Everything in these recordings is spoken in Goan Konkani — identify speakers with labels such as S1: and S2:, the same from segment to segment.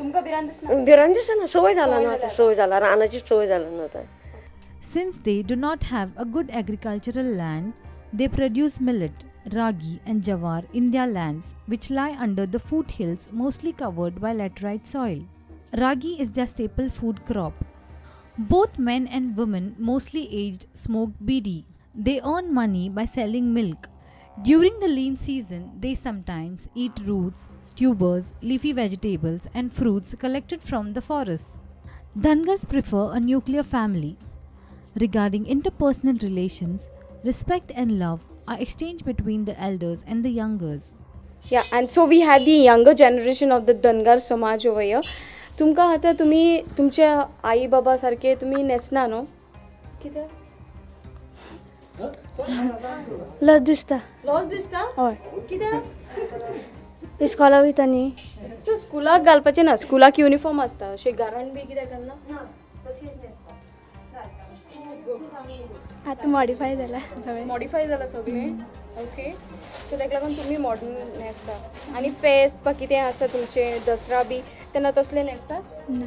S1: तुमकां भिरांत दिसना?
S2: भिरांत दिसना, सवय जाला न्हू आतां, सवय जाला, रानाची सवय जाला न्हू आतां.
S3: Since they do not have a good agricultural land, they produce millet, ragi and jawar in their lands, which lie under the foothills mostly covered by laterite soil. Ragi is their staple food crop. Both men and women, mostly aged, smoke bidi. They earn money by selling milk. During the lean season, they sometimes eat roots, tubers, leafy vegetables and fruits collected from the forests. Dhangars prefer a nuclear family. Regarding interpersonal relations, respect and love are exchanged between the elders and the youngers.
S1: Yeah, and so we have the younger generation of the Dhangar Samaj over here. तुमकां आतां तुमी तुमच्या आई बाबा सारके तुमी न्हेसना न्हू? कित्याक?
S4: लॉस दिसता.
S1: लॉस दिसता?
S4: हय.
S1: कित्याक?
S4: इस्कॉला वयता न्ही.
S1: सो स्कुलाक घालपाचें ना, स्कुलाक युनिफॉर्म आसता, अशें घरान बी कित्याक घालना?
S4: आतां मॉडिफाय जाला सगळें.
S1: मॉडिफाय जाला सगळें. ओके, सो ताका लागून तुमी मॉडर्न न्हेसता. आनी फेस्त बा कितें आसा तुमचें दसरा बी तेन्ना तसलें न्हेसतात?
S4: ना,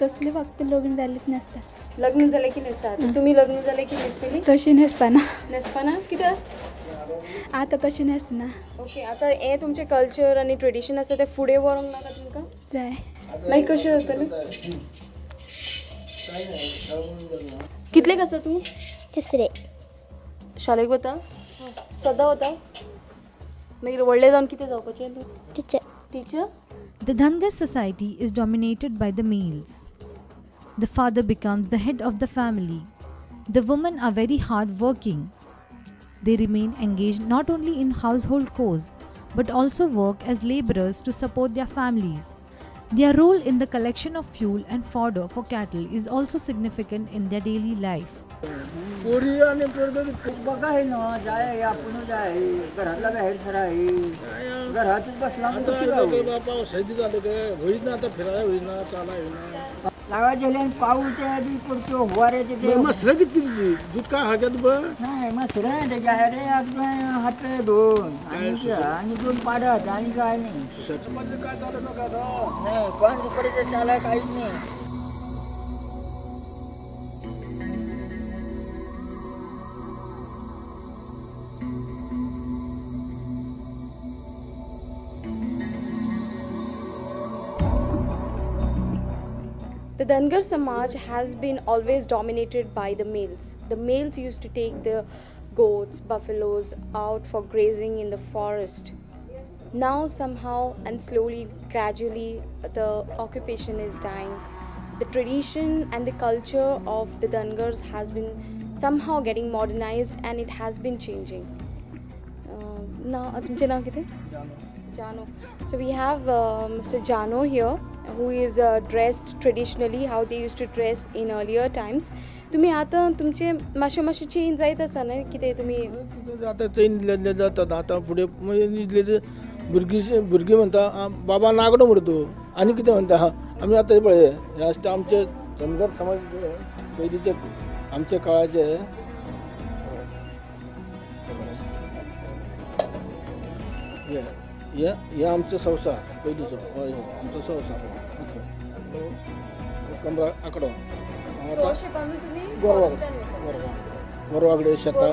S4: तसलें फक्त लग्न जालें न्हेसता.
S1: लग्न जालें की न्हेसता? तुमी लग्न जालें की न्हेसतली?
S4: तशी न्हेसपाना.
S1: न्हेसपाना कित्याक?
S4: आतां तशें न्हेसना.
S1: ओके, आतां हें तुमचें कल्चर आनी ट्रेडिशन आसा तें फुडें व्हरूंक नाका तुमकां?
S4: जाय.
S1: मागीर कशें जातलें? कितलेक आसा तूं?
S5: तिसरे.
S1: शाळेक वता? सदां वता? मागीर व्हडलें जावन कितें जावपाचें तूं?
S5: Teacher.
S1: Teacher?
S3: The Dhangar society is dominated by the males. The father becomes the head of the family. The women are very hard working. They remain engaged not only in household chores but also work as laborers to support their families. Their role in the collection of fuel and fodder for cattle is also significant in their daily life.
S1: The Dhangar Samaj has been always dominated by the males. The males used to take the goats, buffaloes out for grazing in the forest. Now somehow and slowly, gradually, the occupation is dying. The tradition and the culture of the Dhangars has been somehow getting modernized and it has been changing. Now, तुमचें नांव कितें? Jano. So we have Mr. Jano here, who is dressed traditionally how they used to dress in earlier times. तुम्ही आता तुमचे मातशे मातशे चेंज जायत आसा न्हय कितें तुमी?
S6: आतां चेंज जाता आतां फुडें इतले भुरगीं भुरगीं म्हणटा बाबा नागडो म्हणटा तूं आनी कितें म्हणटा. आमी आतां पळय हें आसता आमचे धनगर समाज पयलींचे आमच्या काळाचे हे हे आमचो संवसार पयलींचो, हय आमचो संवसार कमरा आंकडो गोरवां गोरवां कडेन शेतां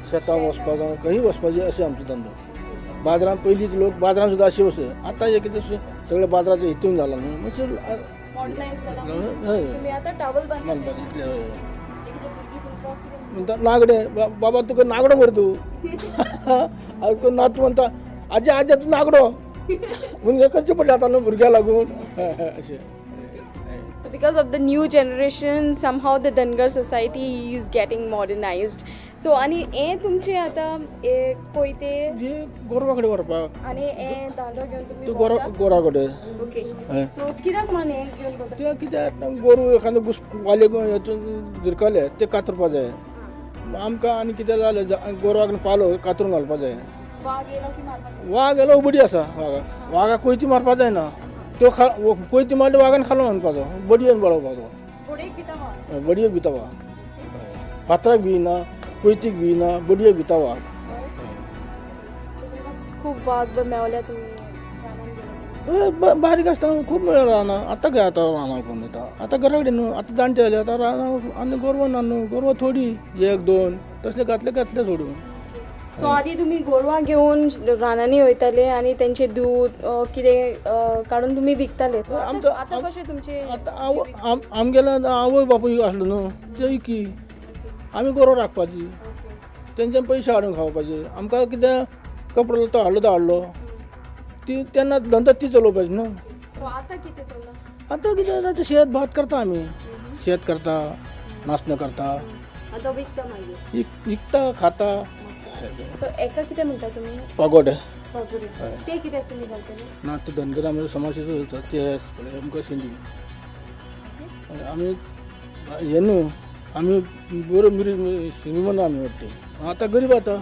S6: शेतां वचपाक खंय वचपाचें अशें आमचो धंदो. बाजारान पयलींच लोक बाजारान सुद्दां अशें वच, आतां हें कितें सगळें बाजाराचें हितून जालां न्हू मातशें हय बांदपाचें इतलें. हय म्हणटा नागडे बाबा तुका नागडो मरे तूं, नातू म्हणटा आजी आजी तूं नागडो म्हणून हें करचें पडलें आतां न्हू भुरग्यां लागून अशें.
S1: So because of the new generation, somehow the Dhangar society is getting modernized. So आनी हें तुमचें आतां कोयते
S6: गोरवां कडेन व्हरपाक
S1: आनी हें दांडो घेवन तुमी
S6: गोरवां कडेन.
S1: ओके, सो कित्याक म्हणून हें घेवन वता?
S6: तें कित्याक गोरू एखादें वाले हेतून झिरकले ते कातरपा जाय आमकां. आनी कितें जालें गोरवाक पालो कातरून घालपा जाय. वाग येयलो बडी आसा वागाक, वागाक कोयती मारपा जायना, त्यो कोयती मारली वागान खालो म्हणपाचो, बडयेन बडोवपाचो, बडयेक भिता वाग, फातराक भिना, कोयतीक भिना, बडयेक भिता वाग.
S1: खूब वाग मेवल्या तुमी?
S6: बारीक आसतना खूब मेळ्ळा रानां. आतां खंय आतां रानां कोण वता आतां घरा कडेन न्हू, आतां जाणटे जाले आतां रानां आनी गोरवां ना न्हू, गोरवां थोडी एक दोन तसले घातले घातले सोडून.
S1: सो आदी तुमी गोरवां घेवन रानांनी वयताले आनी तेंचे दूद कितें काडून तुमी विकताले. सो आतां कशें तुमचें?
S6: आतां आमगेले आवय बापूय आसलो न्हू ते इकी आमी गोरवां राखपाची, तेंच्यान पयशे हाडून खावपाचे. आमकां कितें कपडो तो हाडलो तो हाडलो, ती तेन्ना धंदो ती चलोवपाची न्हू.
S1: आतां कितें चल्लां?
S6: आतां कितें जाता, शेत भात करता आमी, शेत करता, नाचणें करता,
S1: आतां विकता मागीर,
S6: विकता खाता.
S1: सो एका कितें म्हणटा तुमी?
S6: पागोडे.
S1: पागोडे ते कित्याक तुमी घालतले?
S6: ना ते धनगर आमचे समाजाचो जाता ते पळय आमकां शेंडी आमी हे न्हू, आमी बरो श्रीमंत आमी वाटते. आतां गरीब आतां.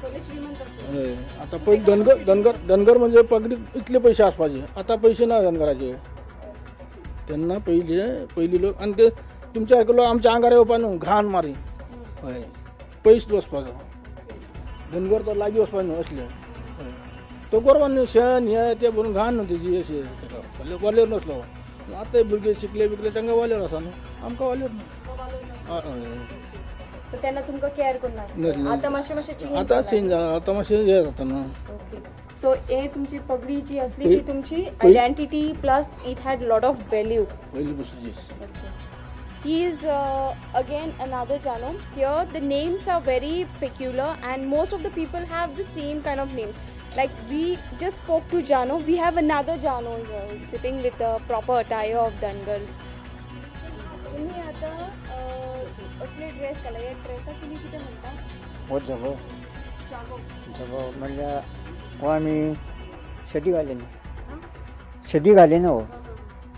S6: हय आतां पयलीं धनगर धनगर धनगर म्हणजे पगडी इतले पयशे आसपाचे, आतां पयशे ना धनगराचे. तेन्ना पयलीं पयलीं लोक आनी ते तुमच्या सारके लोक आमच्या आंगार येवपा न्हू, घाण मारी. हय पयस वचपाचो धनगर तो लागीं वचपा न्हू असले. हय तो गोरवां न्हू शेण हें तें भरून घाण न्हू तेजी अशी ताका वालेर नासलो. आतां भुरगे शिकले बिकले तांकां वालेर आसा न्हू, आमकां वालेर न्हू.
S1: सो तेन्ना तुमकां केअर करून आसता. आतां मातशें मातशें चेंज,
S6: आतां चेंज जाला, आतां मातशें हें जाता न्हू.
S1: ओके सो हे तुमची पगडी जी आसली ती तुमची identity plus it had lot of value.
S6: पयली पसून.
S1: He is again another Jano. Here the names are very peculiar and most of the people have the same kind of names. Like we just spoke to Jano, we have another Jano here sitting with the proper attire of Dhangars. तुम्ही आता असले ड्रेस घाला, ह्या ड्रेसाक तुमी कितें म्हणटा?
S5: हो झगो.
S1: जागो.
S5: झगो म्हणल्यार हो आमी सदी घालिना, सदी घालिना हो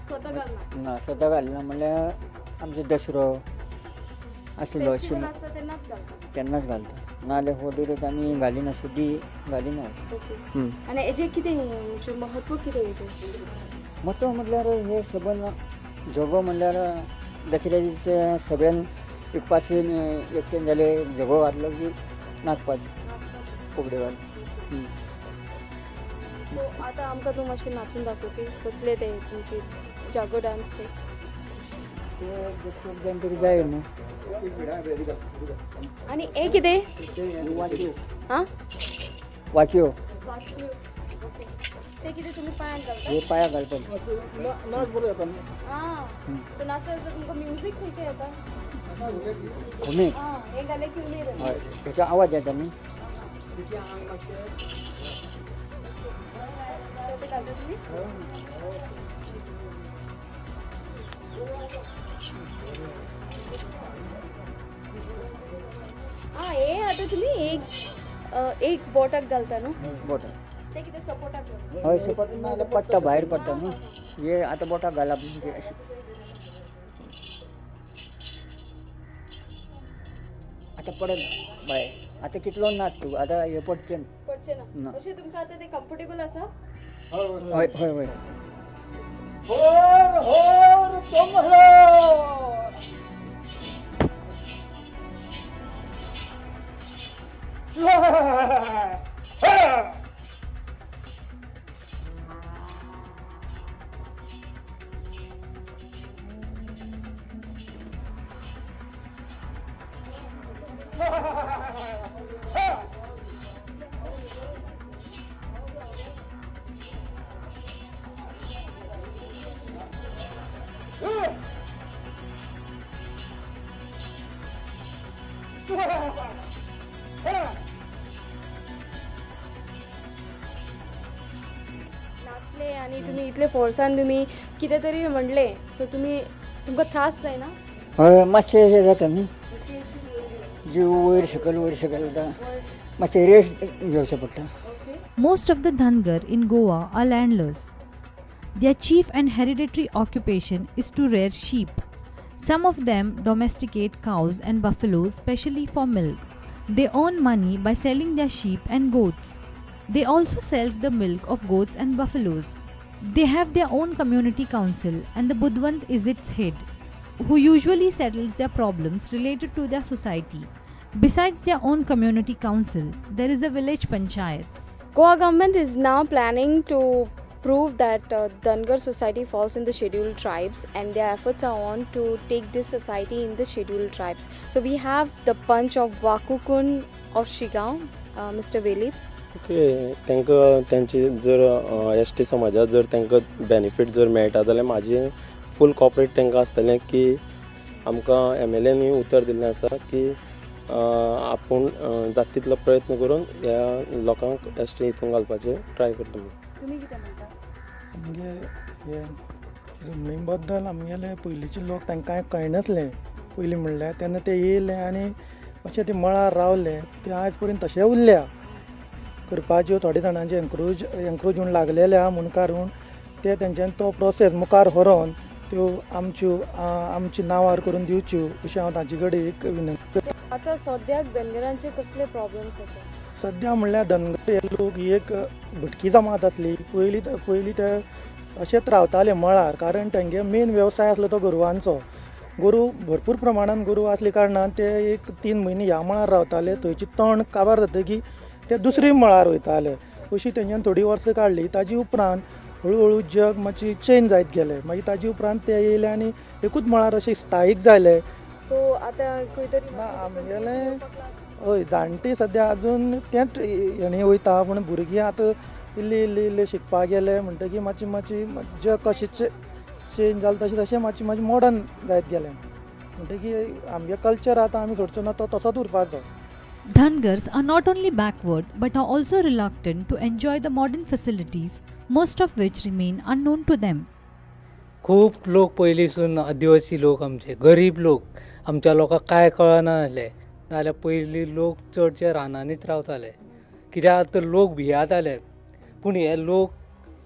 S1: स्वता घालना.
S5: ना स्वता घालिना म्हणल्यार आमचो दसरो आसलो
S1: तेन्नाच घालता,
S5: तेन्नाच घालता, नाजाल्यार हो डिरेक्ट आमी घालिना, सदी घालिना.
S1: आनी हेजें कितें म्हत्व कितें हेजें?
S5: म्हत्व म्हटल्यार हे सबंद झगो म्हणल्यार दसऱ्याच्या सगळ्यांक एक पांचशे एकटेन जाले झगो घातलो की नाचपाचें फुगडी घालून.
S1: सो आतां आमकां तूं मातशें नाचून दाखोवपी कसले ते तुमचे जागो डांस ते?
S5: तरी जाय न्हू.
S1: आनी हे कितें? आं
S5: वाचयो.
S1: ते कितें तुमी पांयांत घालता?
S5: हे पांयाक घालपाक
S6: नाच बरो जाता न्हू.
S1: आं सो नाचता नाचता तुमकां म्युजीक खंयचें येता?
S5: उमेद.
S1: आं हें घालें की उमेद येता.
S5: हय तेचो आवाज येता न्ही.
S1: सो ते घालता तुमी? आं हे आतां तुमी एक एक बोटाक घालता न्हू?
S5: बोटाक.
S1: ते कितें सपोर्टाक घालता?
S5: हय सपोर्ट ना जाल्यार पडटा, भायर पडटा न्हू. हे आतां बोटाक घालप म्हणजे अशें. आतां पडना भायर, आतां कितलो नाच तूं आतां हें पडचें ना.
S1: पडचें ना. अशें तुमकां आतां तें कम्फर्टेबल आसा?
S5: हय हय हय.
S6: होर होर तुमरो
S1: नाचले आनी तुमी इतले फोर्सान तुमी कितें तरी म्हणलें, सो तुमी तुमकां त्रास जायना?
S5: हय मातशें हें जाता न्ही, जीव वयर सकयल वयर सकयल जाता, मातशें रेस्ट घेवचें पडटा.
S3: Most of the Dhangar in Goa are landless. Their chief and hereditary occupation is to rear sheep. Some of them domesticate cows and buffaloes specially for milk. They earn money by selling their sheep and goats. They also sell the milk of goats and buffaloes. They have their own community council and the Budwant is its head, who usually settles their problems related to their society. Besides their own community council, there is a village panchayat.
S1: Goa government is now planning to prove that Dhangar society falls in the scheduled tribes and their efforts are on to take this society in the scheduled tribes. So we have the punch of Wakukun of Shigao, Mr. Velip.
S7: Okay, तांकां तांची जर एस टी समाजात जर तांकां बेनिफीट जर मेळटा जाल्यार म्हाजें फूल कॉपरेट तांकां आसतलें की आमकां एम एल एन उतर दिल्लें आसा की आपूण जाता तितलो प्रयत्न करून ह्या लोकांक एस टी हितून घालपाचें ट्राय करता म्हणून.
S1: तुमी कितें म्हणटा?
S8: आमगे हे जमनी बद्दल आमगेले पयलींचे लोक तांकां कळनासलें पयलीं म्हणल्यार तेन्ना ते येयले आनी अशें ते मळार रावले ते आज पर्यंत तशें उरल्या. करपाच्यो थोडे जाणांचे एन्क्रोच म्हूण लागलेले आहा म्हूण कारण ते तेंच्यानी तो प्रोसेस मुखार व्हरोन त्यो आमच्यो आमच्या नांवार करून दिवच्यो अशें हांव तांचे कडेन एक विनंती करता.
S1: आतां सद्याक धनगरांचे कसले प्रॉब्लम्स आसा?
S8: सद्या म्हणल्यार धनगर हे लोक ही एक भटकी जमात आसली. पयलीं पयलीं ते अशेंच रावताले मळार, कारण तेंगे मेन वेवसाय आसलो तो गोरवांचो. गोरू भरपूर प्रमाणान गोरवां आसल्या कारणान ते एक 3 म्हयने ह्या मळार रावताले, थंयची तण काबार जातकीर ते दुसरी मळार वयताले. अशी तेंच्यान थोडीं वर्सां काडली. ताजे उपरांत हळू हळू जग मातशें चेंज जायत गेलें. मागीर ताजे उपरांत ते येयले आनी एकूच मळार अशें स्थायीक जाले.
S1: सो आतां खंय तरी
S8: ना आमगेले हय जाणटी सद्या अजून तेंच हेणी वयता, पूण भुरगीं आतां इल्ली इल्ली इल्ली शिकपाक गेले म्हणटकीर मातशी मातशी जग कशें चेंज जालें तशें तशें मातशें मातशें मॉडर्न जायत गेलें म्हणटकीर आमगे कल्चर आतां आमी सोडचो ना, तो तसोच उरपाचो.
S3: Dhangars are not only backward but are also reluctant to enjoy the modern facilities, most of which remain unknown to them.
S9: खूब लोक पयलींसून आदिवासी लोक आमचे गरीब लोक, आमच्या लोकांक कांय कळना आसलें. नाजाल्यार पयलीं लोक चडशे रानांनीच रावताले, कित्याक तर लोक भियेताले. पूण हे लोक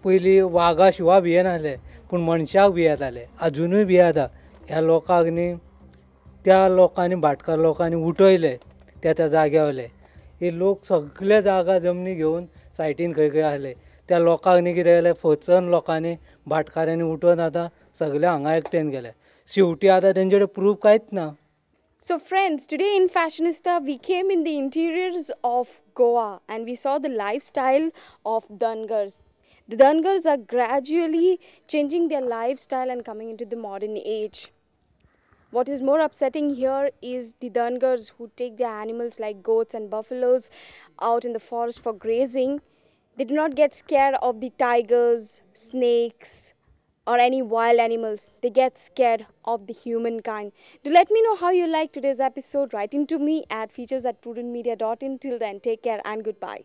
S9: पयलीं वागा शिवा भियेनासले, पूण मनशाक भियेताले, आजुनूय भियेता. ह्या लोकांक न्ही त्या लोकांनी भाटकार लोकांनी उठयले त्या त्या जाग्या वयले. हे लोक सगळे जागा जमनी घेवन सायटीन खंय खंय आसले. त्या लोकांक न्ही कितें केलें, फचन लोकांनी भाटकारांनी उठोवन आतां सगळे हांगा एकटेन गेले. शेवटी आतां तेंचे कडेन प्रूफ कांयच ना.
S1: So friends, today in Fashionista we came in the interiors of Goa and we saw the lifestyle of Dhangars. The Dhangars are gradually changing their lifestyle and coming into the modern age. What is more upsetting here is the Dhangars who take their animals like goats and buffaloes out in the forest for grazing. They do not get scared of the tigers, snakes or any wild animals. They get scared of the humankind. Do let me know how you like today's episode. Write into me at features@prudentmedia.in. Till then, take care and goodbye.